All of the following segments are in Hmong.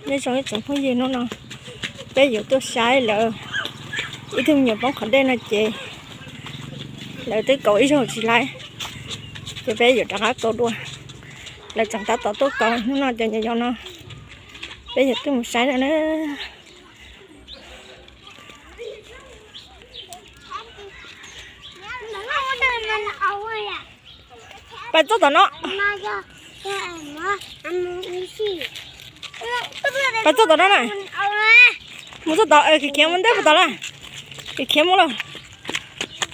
Nyob zoo ib tsoom phooj ywg, hnub no peb yuav tuaj saib lawv ib tug me nyuam poob qhov dej no ces lawv twb kaus ib zaug tsis laib, ces peb yuav rov qab kaus dua. Lawv tseem tab tom tuaj kaus, hnub no ces nyuam yaus no peb yuav tuaj mus saib no na. Pais txog tom no. Pais txog tom no na. Mus txog tom, khiav khiav mus ntej puas tau lawm. Khiav khiav mus lawm.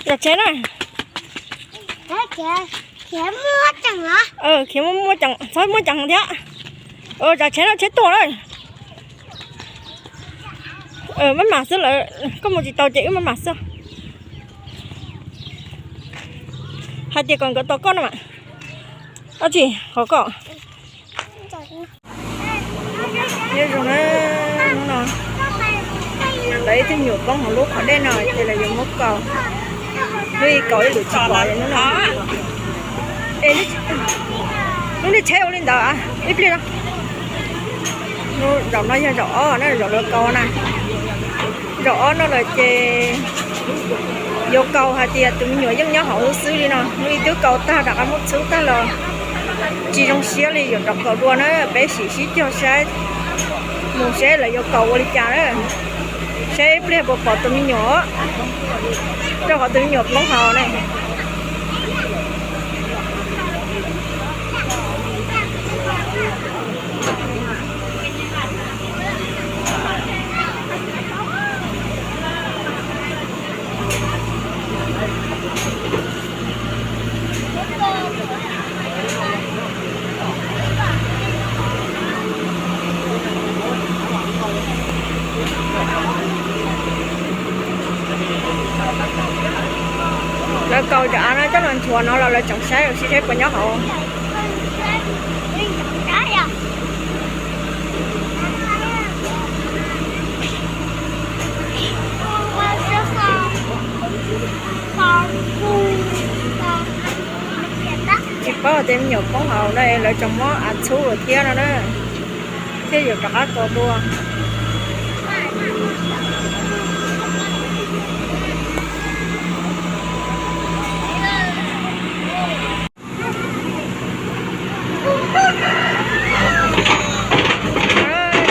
Zam tsheb na. Khiav muaj ceem, txhob muaj ceem thiab. Zam tsheb no tsheb tuag lawm. Maj mam xwb lawm, koj mus tsis tau ces wb maj mam xwb. Hais tias kom nkawd tos koj no mas. Dab tsi qhov koj? Nyob zoo na, hnub no lawv ib tug me nyuam poob hauv lub qhov dej no ces lawv yuav muab kaus. Lub ib kaus ib lwm tsis pom hnub no. Es lub niag tsheb ua li ntawd ib pliag no. Zaum no yog zaum ob na, zaum lawv kaus na. Zaum ob no lawm ces yuav kaus hais tias tus me nyuam yeej nyob hauv xwb li no, hnub ib twb kaus tag rov qab muab txhub tag los tsis zoo siab li, yuav rov kaus dua na. Peb sim sib cog saib, mus saib lawv yuav kaus ua li cas na, saib ib pliag puas pom tus me nyuam, rau qhov tus me nyuam poob hauv na. Lawv kaus cov av no coj los nthuav no los lawv tseem saib sib saib puas nyob hauv. Tsis paub tias me nyuam poob hauv no lawv tseem muab av txhub lawm thiab no na, thiaj yuav rov qab kaus dua.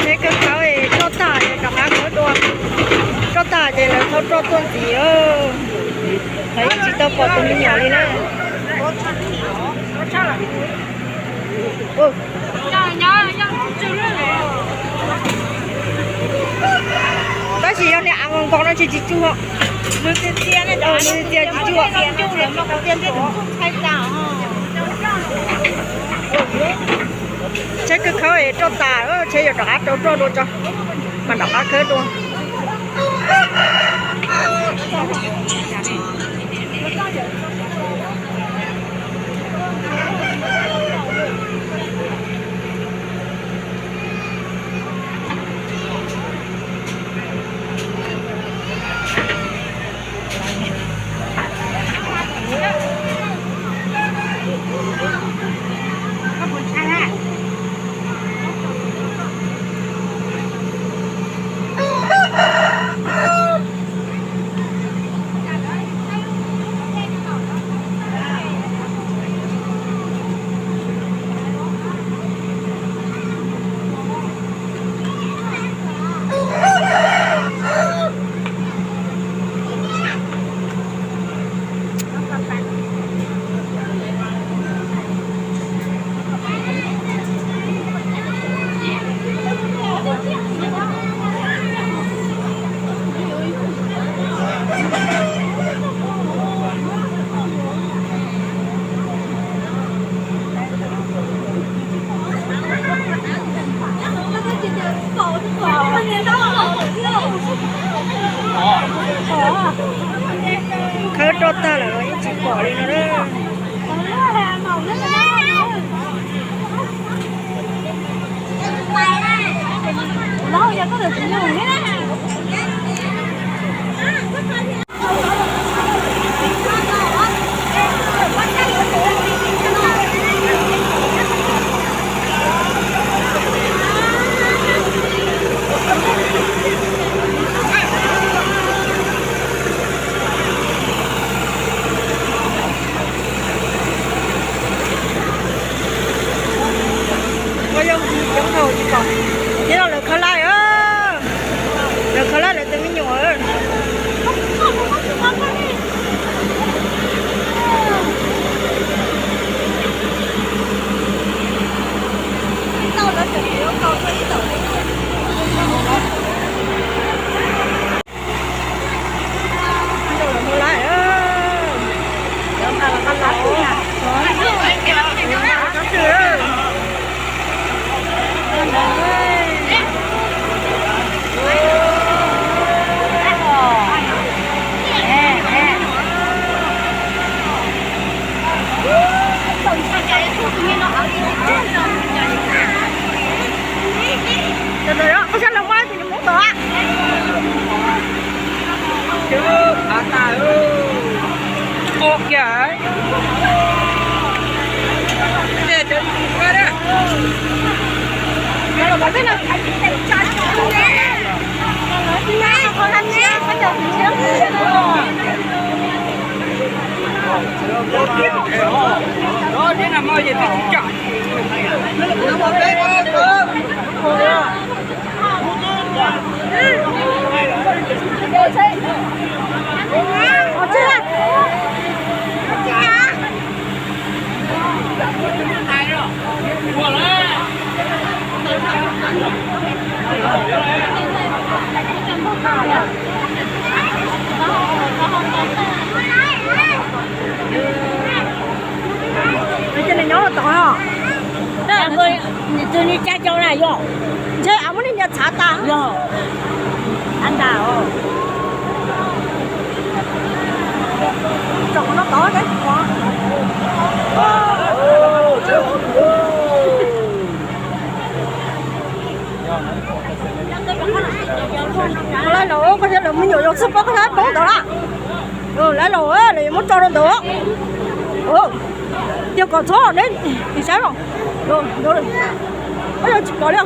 Tsheb kawg khawb roj tag ces rov qab khawb dua. Roj tag ces lawv thauj roj tuaj ntxiv. Lawv yeej tsis tau pom tus me nyuam li na. Tab sis yog niag av nkaus nkaus no tsis tsis tsuag. Nws txias txias tsis tsuag. Tsheb kawg khawb roj tas, tsheb yuav rov qab rau roj dua tso, mas rov qab khawb dua. Khawb roj tag lawm los yeej tsis pom li no na. Coob dhau tsis pom. Nyob no lawv khaws laij, lawv khaws laij lawv tus me nyuam. Koj sab los muab tus niam muab tod. Nws nyob tod os. Tus ni cab cov na yog. Ntshe av muab nej nias txhav tas yog. Av ntas os. Tsom qhov no tod, lawv laus, koj cov lawv me nyuam yuav txog pab koj poob ntawd lawm. Lawv laus, lawv yuav muab tso rau ntawd. Yog kom txhob neb saib os. Koj yog tsis pom li.